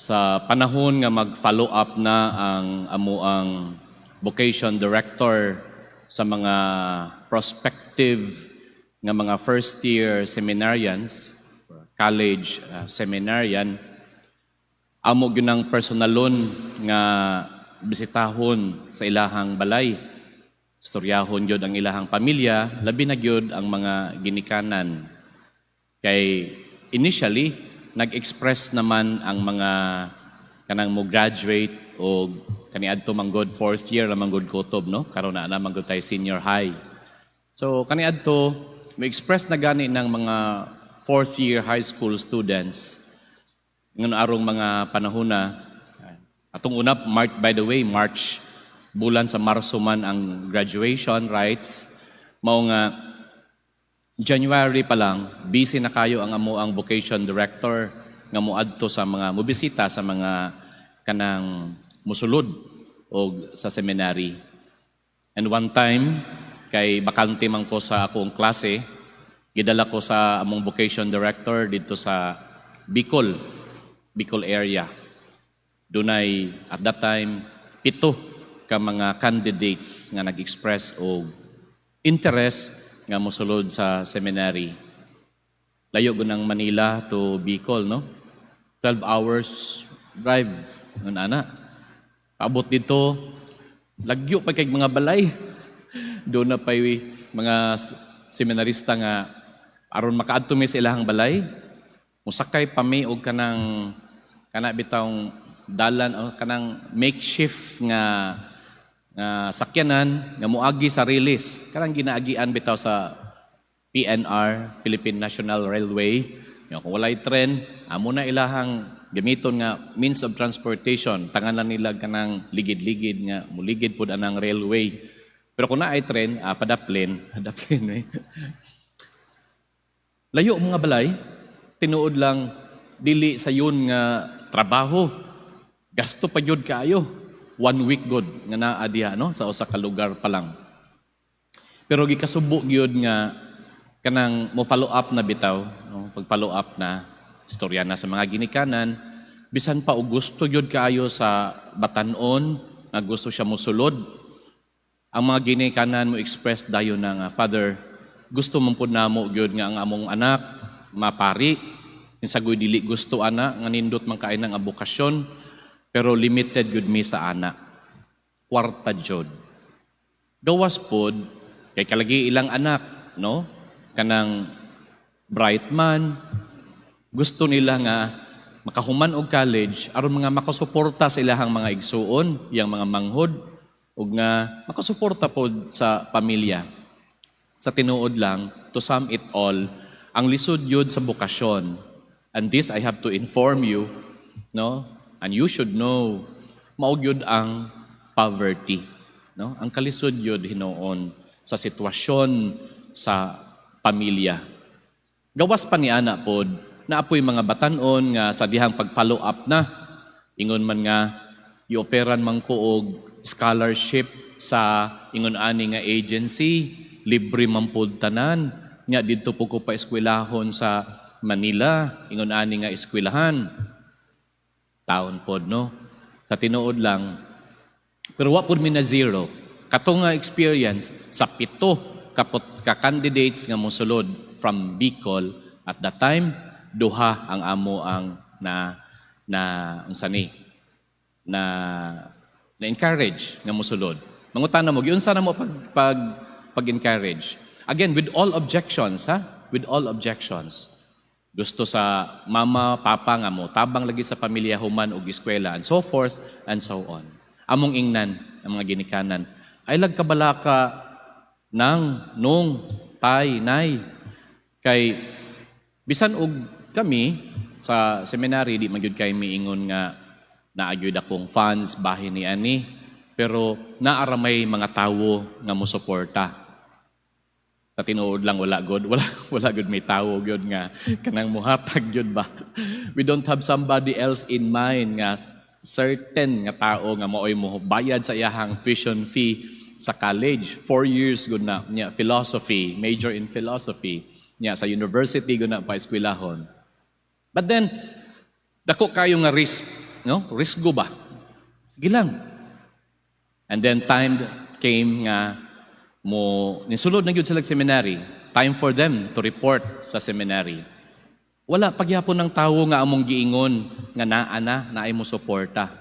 Sa panahon nga mag-follow up na ang amuang vocation director sa mga prospective nga mga first year seminarians, college seminarian, amo gyud ang personalon nga bisitahon sa ilahang balay. Istoryahon gyud ang ilahang pamilya, labi na gyud ang mga ginikanan. Kay initially nag-express naman ang mga kanang mo graduate o kaniadto man gud fourth year lamang gud kutob, no? Karon na naman gud tay senior high. So kaniadto mo express na gani ng mga fourth year high school students ngan arong mga panahon na atong una March, by the way, March, bulan sa Marso man ang graduation rites, mao nga January pa lang busy na kayo ang amo ang vocation director nga moadto sa mga mobisita sa mga kanang musulod og sa seminary. And one time, kay bakante man ko sa akong klase, gidala ko sa among vocation director dito sa Bicol, Bicol area. Dunay at that time 7 ka mga candidates nga nag-express og interest nga mosulod sa seminary. Layo gud ng Manila to Bicol, no? 12 hours drive nun ana. Paabot dito, lagyo pa kay mga balay. Doon na pa'y mga seminarista nga aron makaadto mi sa ilahang balay, musakay pa mi og kanang kana bitawng dalan o kanang makeshift nga nga sakyanan nga moagi sa riles. Kanang ginaagian bitaw sa PNR, Philippine National Railway. Nga kung walay tren, amo na ilahang gamiton nga means of transportation. Tanganan nila kanang ligid-ligid nga muligid pud anang railway. Pero kung naay tren, padaplin, padaplin eh. Layo mga balay, tinuod lang dili sayon nga trabaho. Gasto pa gyud kaayo. One week god nga naa diha, no, sa usa ka lugar pa lang. Pero gikasubo gyud nga kanang mo follow up na bitaw, no? Pag follow up na, istorya na sa mga ginikanan, bisan pa og gusto gyud kaayo sa batanon, nga gusto siya mosulod. Ang mga ginikanan mo express dayon na nga, "Father, gusto man pud namo gyud nga ang among anak mapari. Kinsa goy dili gusto ana nga nindot man kaayo ng bokasyon, pero limited gyud mi sa ana. Kwarta jud." Gawas pod kay kalagi ilang anak, no? Kanang bright man, gusto nila nga makahuman og college aron mga makasuporta sa ilahang mga igsuon, iyang mga manghod ug nga makasuporta pod sa pamilya. Sa tinuod lang, to sum it all, ang lisod yun sa bokasyon. And this I have to inform you, no? And you should know, mao gyud ang poverty, no? Ang kalisod yun hinuon sa sitwasyon sa pamilya. Gawas pa ni ana pod, naapoy mga batanon nga sa dihang pag-follow up na, ingon man nga i-offeran man ko og scholarship sa ingon ani nga agency, libre man pod tanan nga didto po ko pa eskwelahon sa Manila, ingon ani nga eskwelahan. Taon pod, no? Sa tinuod lang, pero wa pod mi na zero. Kato nga experience sa 7 kapot ka candidates nga mosulod from Bicol at that time, duha ang amo ang na na unsa ni na na encourage nga mosulod. Mangutana mo, giunsa na mo pag pag-encourage? Again, with all objections, ha? With all objections. Gusto sa mama, papa nga mo tabang lagi sa pamilya human og eskwela and so forth and so on. Among ingnan ang mga ginikanan, "Ay lagkabalaka nang nung tay nay kay bisan og kami sa seminary di man gyud kay miingon nga naa gyud akong funds bahin ni ani, pero naa ra may mga tawo nga mosuporta." Sa tinuod lang, wala god, wala wala gud may tawo gyud nga kanang muhatag gyud ba. We don't have somebody else in mind nga certain nga tao nga maoy mo bayad sa iyahang tuition fee sa college. 4 years gud na niya, philosophy, major in philosophy niya, sa university gud na pa eskwelahon. But then dako kayo nga risk. no? Risgo ba? Sige lang. And then time came nga mo nisulod na gyud sila sa seminary. Time for them to report sa seminary. Wala pagyapon ng tawo nga among giingon nga naa na, naay mo suporta.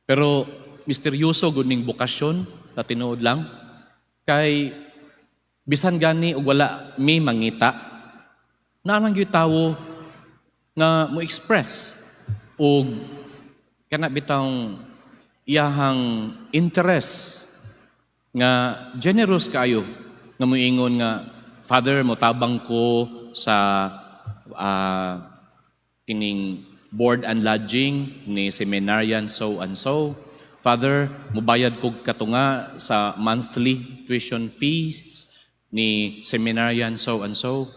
Pero misteryoso gud ning bokasyon sa tinuod lang kay bisan gani og wala mi mangita, naa lang gyud tawo nga mo express og kana bitang iyahang interest nga generous kayo nga moingon nga, "Father, mo tabang ko sa kining board and lodging ni seminarian so and so. Father, mubayad kog katunga sa monthly tuition fees ni seminarian so and so."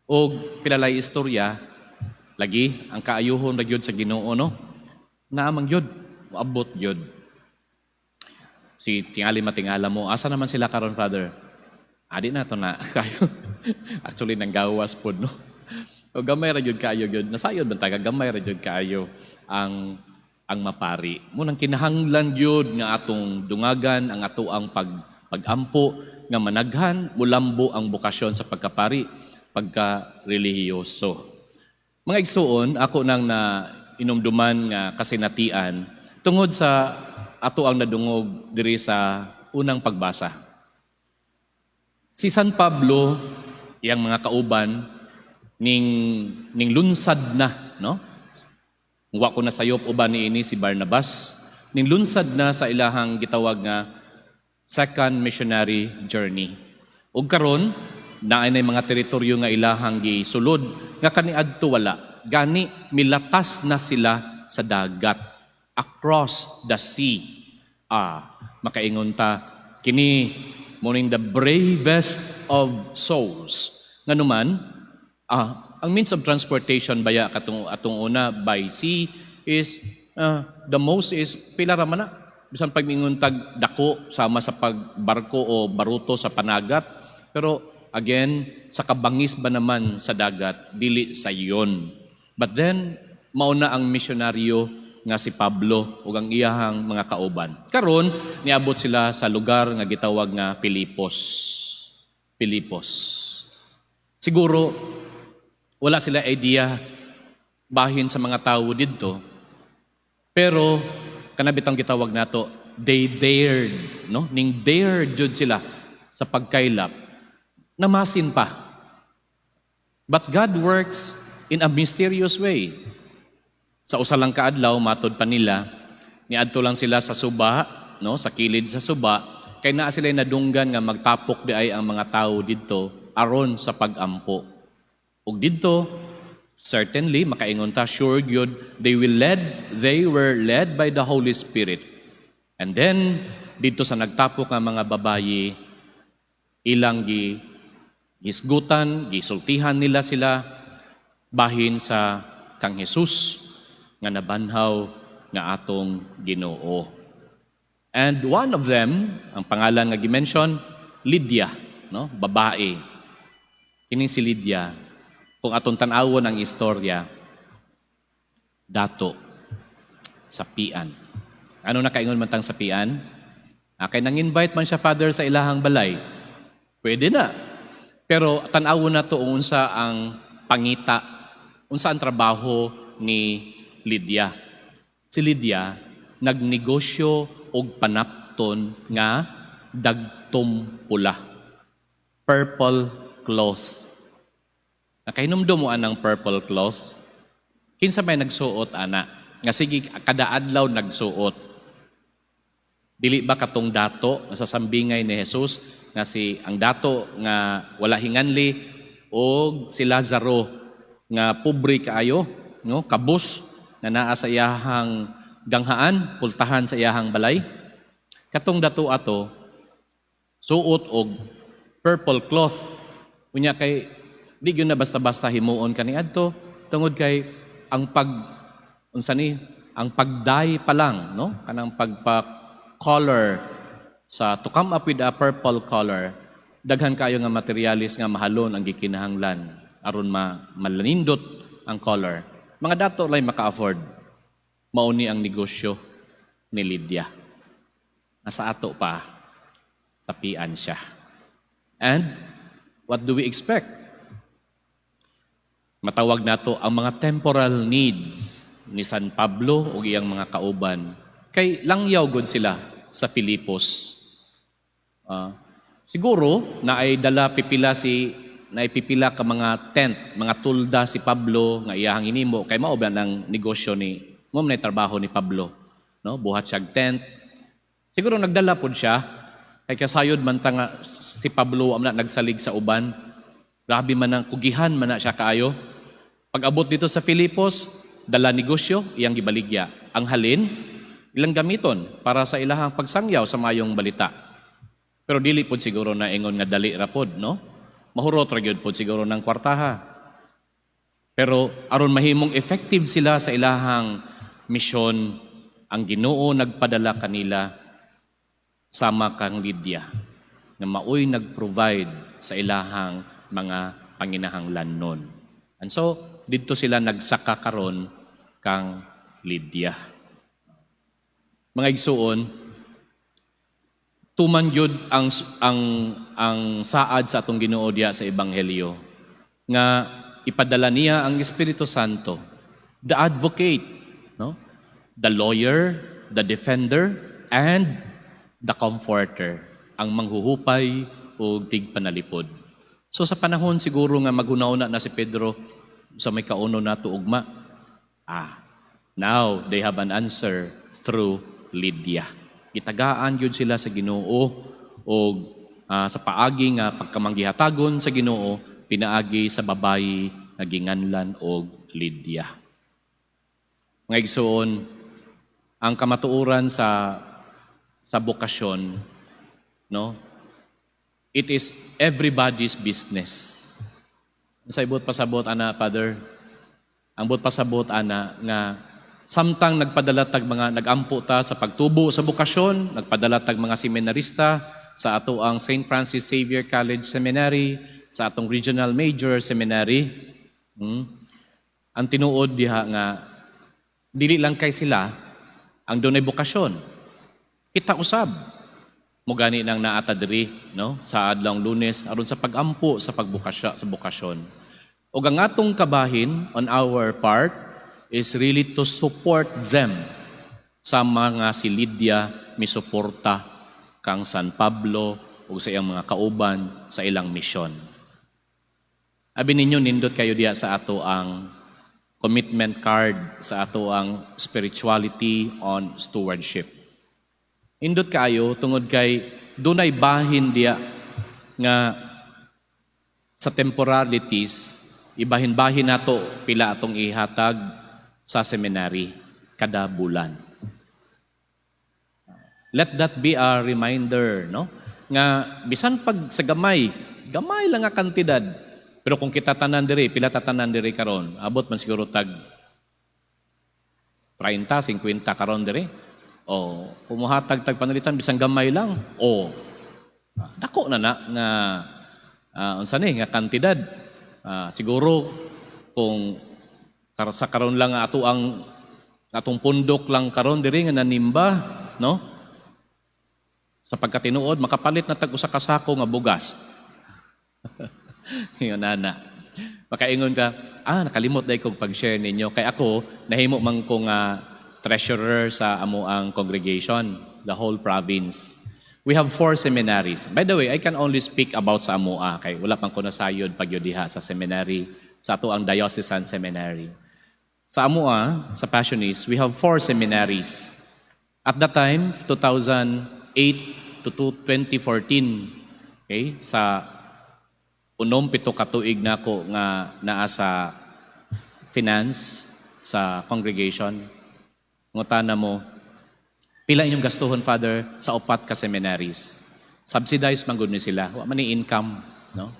Og pilalay istorya lagi, ang kaayuhon ra gyud sa Ginoo, no, naa man gyud moabot gyud. Si tingali matingala mo, "Asa naman sila karon, Father?" Adi na to na kayo. Actually, nanggawas pod, no. O gamay ra gyud kaayo gyud. Nasayod man ta, gamay ra gyud kaayo ang mapari. Mao nang kinahanglan gyud nga atong dungagan ang ato ang pagampo nga managhan mulambo ang bokasyon sa pagkapari, pagka relihiyoso. Mga igsuon, ako nang na inumduman nga kasinatian tungod sa ato ang nadungog diri sa unang pagbasa. Si San Pablo, iyang mga kauban, ning lunsad na, no? Wa ko na sayop uban niini si Barnabas, ning lunsad na sa ilahang gitawag nga second missionary journey. Ug karon, naay na mga teritoryo nga ilahang gisulod nga kaniadto wala. Gani milatas na sila sa dagat, across the sea. Makaingon ta kini mao ning the bravest of souls. Nganuman, ang means of transportation baya katong atong una by sea is the most is pila ra man na bisan pag mingon tag dako sama sa pagbarko o baruto sa panagat, pero again, sa kabangis ba naman sa dagat, dili sayon. But then mauna ang misyonaryo nga si Pablo ug ang iyahang mga kauban. Karon niabot sila sa lugar nga gitawag nga Filipos. Filipos, siguro wala sila idea bahin sa mga tawo didto, pero kana bitang gitawag nato, they dared, no? Ning dared jud sila sa pagkaylap. Namasin pa. But God works in a mysterious way. Sa usa lang kaadlaw, matod pa nila, niadto lang sila sa suba, no, sa kilid sa suba, kay naa sila nadunggan nga magtapok di ay ang mga tawo didto aron sa pagampo. Ug didto, certainly makaingon ta, sure gyud they were led by the Holy Spirit. And then didto sa nagtapok nga mga babayi, ilang gi gisgutan, gisultihan nila sila bahin sa kang Jesus nga nabanhaw nga atong Ginoo. And one of them, ang pangalan nga gi-mention, Lydia, no? Babae. Kining si Lydia, kung atong tan-awon ang istorya, dato, sapian. Ano nakaingon man tang sapian? Kay nang-invite man siya, Father, sa ilahang balay. Pwede na. Pero tan-awon na to unsa ang pangita, unsa ang trabaho ni Lydia. Si Lydia nagnegosyo og panapton nga dagtom pula. Purple cloth. Nakahinumdum mo anang purple cloth? Kinsa may nagsuot ana? Nga sige kada adlaw nagsuot. Dili ba katong dato sa sambingay ni Jesus nga si ang dato nga wala hinganli og si Lazaro nga pobre kaayo, no, kabus nga naa sa iyahang ganghaan, pultahan sa iyahang balay? Katong dato ato suot og purple cloth. Unya kay di gyud na basta-basta himuon kaniadto tungod kay ang pag unsa ni ang pag-dye pa lang, no, kanang pagpa color sa to come up with a purple color, daghan kayo nga materialis nga mahalon ang gikinahanglan aron ma malanindot ang color. Mga dato lay maka-afford. Mao ni ang negosyo ni Lydia. Nasa ato pa, sapian siya. And what do we expect? Matawag nato ang mga temporal needs ni San Pablo ug iyang mga kauban. Kay langyaw gud sila sa Filipos. Siguro naay dala pipila si naay pipila ka mga tent, mga tulda si Pablo nga iyahang inimo kay mao ba ng negosyo ni mao man trabaho ni Pablo, no? Buhat siya tent. Siguro nagdala pod siya kay kasayod man ta nga si Pablo am na nagsalig sa uban. Grabe man ang kugihan man na siya kaayo. Pag-abot dito sa Filipos, dala negosyo, iyang gibaligya. Ang halin, ilang gamiton para sa ilahang pagsangyaw sa mayong balita. Pero dili pod siguro na ingon nga dali ra pod, no? Mahurot ra gyud pod siguro ng kwartaha. Pero aron mahimong effective sila sa ilahang misyon, ang Ginoo nagpadala kanila sama kang Lydia nga maoy nag-provide sa ilahang mga panginahanglanon. And so, didto sila nagsaka karon kang Lydia. Mga igsuon, tuman gyud ang saad sa atong Ginoo diya sa ebanghelyo nga ipadala niya ang Espiritu Santo, the advocate, no? The lawyer, the defender, and the comforter, ang manghuhupay ug tigpanalipod. So sa panahon siguro nga maghuna-huna na si Pedro sa may kauno nato ugma, now they have an answer through Lydia. Gitagaan gyud sila sa Ginoo og sa paagi nga pagkamanggihatagon sa Ginoo pinaagi sa babayi nga ginganlan og Lydia. Mga igsuon, ang kamatuoran sa bokasyon, no? It is everybody's business. Sa ibot pasabot ana, Father, ang buot pasabot ana nga samtang nagpadala tag mga nagampo ta sa pagtubo sa bokasyon, nagpadala tag mga seminarista sa ato ang St. Francis Xavier College Seminary, sa atong Regional Major Seminary. Ang tinuod diha nga dili lang kay sila ang dunay bokasyon. Kita usab mo gani nang naata diri, no, sa adlawng Lunes aron sa pagampo sa pagbukasya sa bokasyon. Ug ang atong kabahin on our part is really to support them sa mga si Lydia misuporta kang San Pablo ug sa iyang mga kauban sa ilang misyon. Abi ninyo, nindot kayo diya sa ato ang commitment card sa ato ang spirituality on stewardship. Indot kaayo tungod kay dunay bahin diya nga sa temporalities, ibahin-bahin nato pila atong ihatag sa seminary kada bulan. Let that be a reminder, no? Nga bisan pag sa gamay, gamay lang nga kantidad. Pero kung kita tanan diri, pila ta tanan diri karon, abot man siguro tag 30, 50 karon diri. O, kung muhatag tag panalitan bisan gamay lang, o dako na na nga unsa ni nga kantidad. Siguro kung sa karon lang ato ang atong pundok lang karon diri nga nanimba, no? Sa pagkatinuod, makapalit na tag usa ka sako nga bugas. Yun, ana. Makaingon ka, nakalimot dahil kong pag-share ninyo. Kay ako, nahimo man ko nga treasurer sa amo ang congregation, the whole province. We have four seminaries. By the way, I can only speak about sa amoa kay wala pang ko nasayod pagyud diha sa seminary, sa ato ang diocesan seminary. Sa amoa, sa Passionist, we have four seminaries. At that time, 2008 to 2014, okay, sa 6-7 ka tuig nako nga naa sa finance sa congregation. Ngutana mo, "Pila inyong gastuhon, Father, sa upat ka seminaries?" Subsidized man gud ni sila. Wa man ni income, no?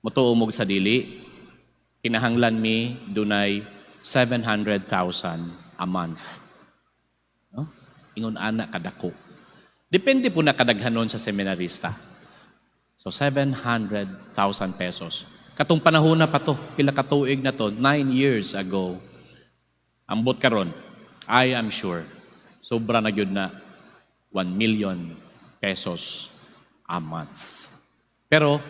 Mutuo mo sa dili, kinahanglan mi dunay 700,000 a month. No? Ingon ana kadako. Depende po na kadaghanon sa seminarista. So 700,000 pesos. Katong panahon na pa to, pila ka tuig na to, 9 years ago. Ambot karon. I am sure, sobra na gyud na ₱1 million a month. Pero,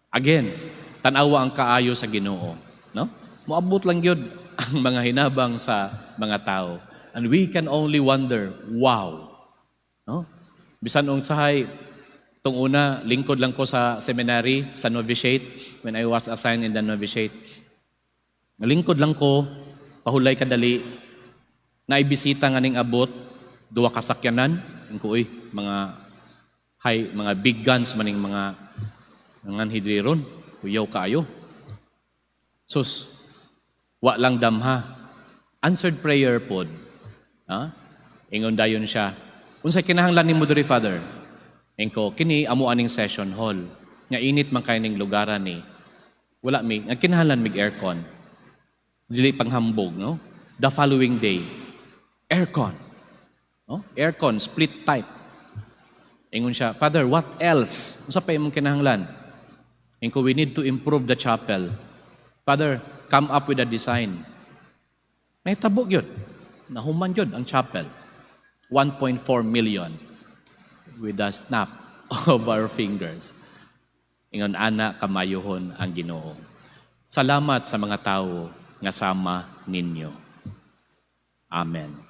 again, tanawa ang kaayo sa Ginoo, no? Moabot lang gyud ang mga hinabang sa mga tao. And we can only wonder, wow. No? Bisan unsahay, tung una, lingkod lang ko sa seminary, sa novitiate, when I was assigned in the novitiate. Lingkod lang ko, pahulay kadali, naibisita nga ning abot, duwa ka sakyanan, ko, uy, mga high, mga big guns maning mga nganhi diri ron, kuyaw kaayo. Sus, wa lang damha. Answered prayer pod. Ha? Ingon dayon siya, "Unsay kinahanglan nimo diri, Father?" Ingko, "Kini amo aning session hall. Nga init man kay ning lugaran ni. Wala mi, nga kinahanglan mig aircon. Dili panghambog, no?" The following day, aircon. No? Aircon, split type. Ingon siya, "Father, what else? Unsa pa imong kinahanglan?" Ingko, "We need to improve the chapel. Father, come up with a design." Nahitabo yun. Nahuman yun ang chapel. 1.4 million with a snap of our fingers. Ingon ana kamayohon ang Ginoo. Salamat sa mga tao nga sama ninyo. Amen.